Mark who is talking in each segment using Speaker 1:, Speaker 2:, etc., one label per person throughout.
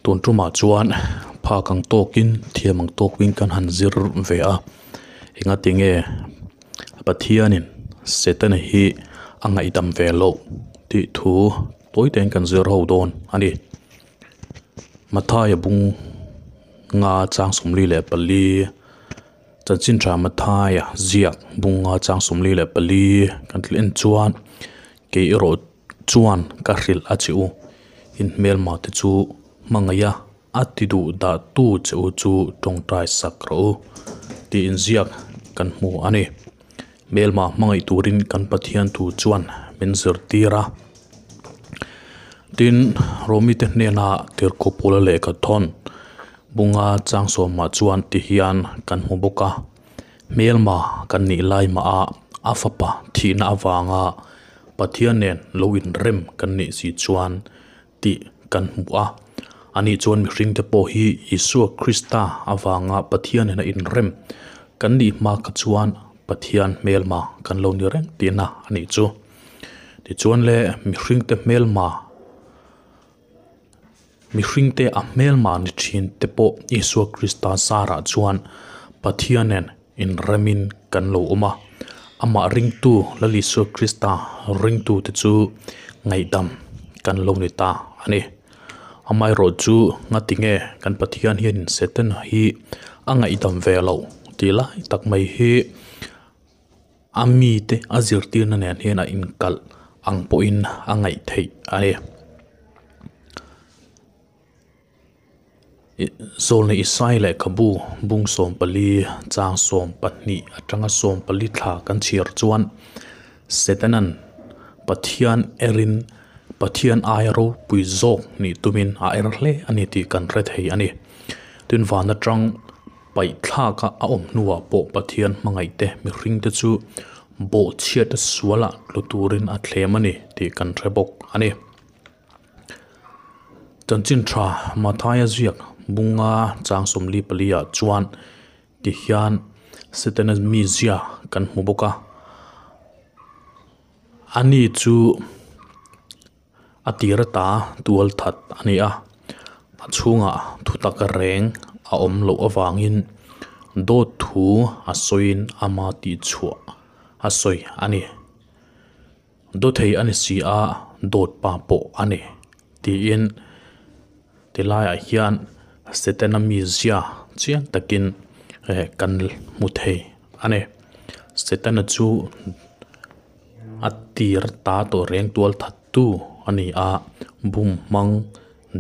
Speaker 1: Tun tumah chuan phak ang tawkin thiam ang tawkin kan han zir ve a, engati nge Pathianin Setana hi a ngaihdam ve loh tih thu tawi tein kan zir ho dawn a ni. Mathaia bung nga chang 44 chanchin tha Mathaia ziak bung nga chang 44 kan thil en chuan kei erawh chuan ka hrilh a che u in hmelma te chu hmangaih a a ti duh dah tu che u chu tawngtai sak rawh u tih inziak kan hmu a ni. Hmelma hmangaih turin kan Pathian thu chuan min zirtir a. Tin, Romi te hnena tirhkoh Paula lehkha thawn bunga chang sawmah chuan ti hian kan hmu bawk a, Hmelma kan nih lai mah a, a fapa thihna avanga Pathian nen lo inrem kan nih si chuan tih kan hmu a. Ani chuan mihringte pawh hi Isua Krista avanga Pathian nena inrem kan nih hma kha chuan Pathian hmelma kan lo ni reng tihna a nih chu. Tichuan le mihringte hmelma mihringte a hmelma ni thin te pawh Isua Krista zarah chuan Pathian nen inremin kan lo awm a. Amah ringtu Lal Isua Krista ringtute chu ngaihdam kan lo ni ta a ni. Amaherawh chu ngati nge kan Pathian hianin Setana hi a ngaihdam ve loh tih lai tak mai hi a mite a zirtirna nen hian a inkalh ang pawhin a ngaih theih a ni. Zawlna Isai lehkhabu bung 14 chang 12 atanga 14 thla kan chhiar chuan Setanan Pathian erin Pathian aia ropui zawk nih tumin a er hle a ni tih kan hre thei a ni. Tin van atang paih thlaka a awm hnuah pawh Pathian hmangaihte mihringte chu bawhchhiat sualah tlu turin a thlem a ni tih kan hre bawk a ni. Chanchin tha Mathaia ziak bunga chang 44 ah chuan ti hian Setana mizia kan hmu bawk a, ani chu a tir ata tual that a ni a, a chhungah thutak reng a awm loh avangin dawt thu a sawiin ama tihchhuah a sawi a ni. Dawthei a ni si a, dawt pa pawh a ni tiin tilaiah hian Setana mizia chiang takin eh kan hmu thei a ni. Setana chu a tir ta tawh reng tual that tu a ni a, bum hmang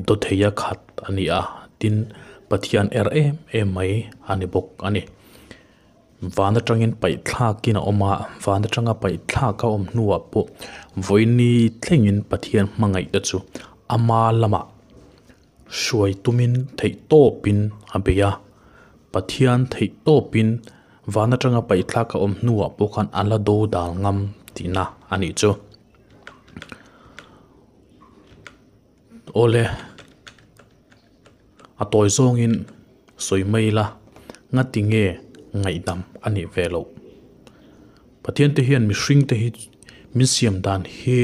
Speaker 1: dawtheia khat a ni a, tin Pathian er em em mai a ni bawk a ni. Van atangin paih thlakin a awm a, van atanga paih thlak a awm hnuah pawh vawiini thlengin Pathian hmangaih te chu ama lamah hruai tumin theih tawpin a bei a, Pathian theih tawpin van atanga paih thlak a awm hnuah pawh khan a la do dal ngam tihna a nih chu. Awle. A tawi zawngin sawi mai ila ngati nge ngaihdam a nih ve loh. Pathian te hian mihring te hi min siam dan hi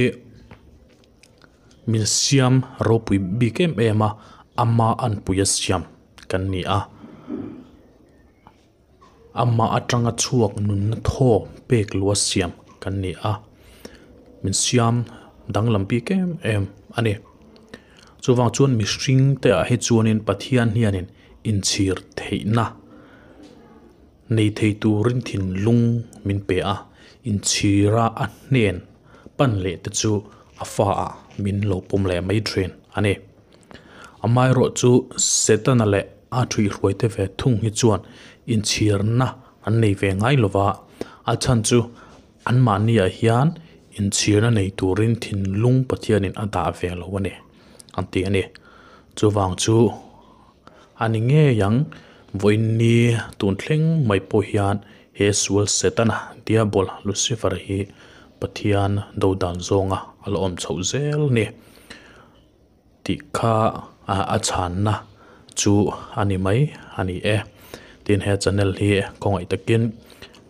Speaker 1: min siam ropui bik em em a, ama anpui a siam kan ni a. Amah atanga chhuak nunna thaw pek lua siam kan ni a, min siam danglam bik em em a ni. Chuvang chuan mihring te ah hi chuanin Pathian hianin inchhir theihna nei thei turin thinlung min pe a, inchhira a hnen pan leh te chu a fa ah min lo pawm leh mai thin a ni. Amaherawh chu Setana leh a thuihhruaite ve thung hi chuan inchhirna an nei ve ngai lo va, a chhan chu anmahniah hian inchhirna nei turin thinlung Pathianin a dah ve lo a ni an ti a ni. Chuvang chu a ni ngei ang, vawiinni tun thleng mai pawh hian he sual Setana Diabol Lucifer hi Pathian do dan zawnga a la awm chhoh zel a ni. Tih kha a chhanna chu a ni mai a ni e. Tin he channel hi khawngaih takin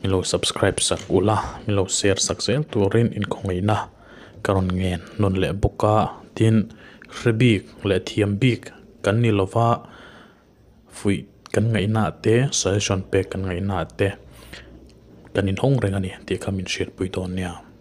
Speaker 1: min lo subscribe sak ula min lo share sak zel turin inkhawngaihna ka rawn ngen nawn leh bawk a. Tin hre bik leh thiam bik. kan ni lova, fuih kan ngaihna te, suggestion pek kan ngaihna te kan inhawng reng a ni tih kha min hriatpui dawn nia.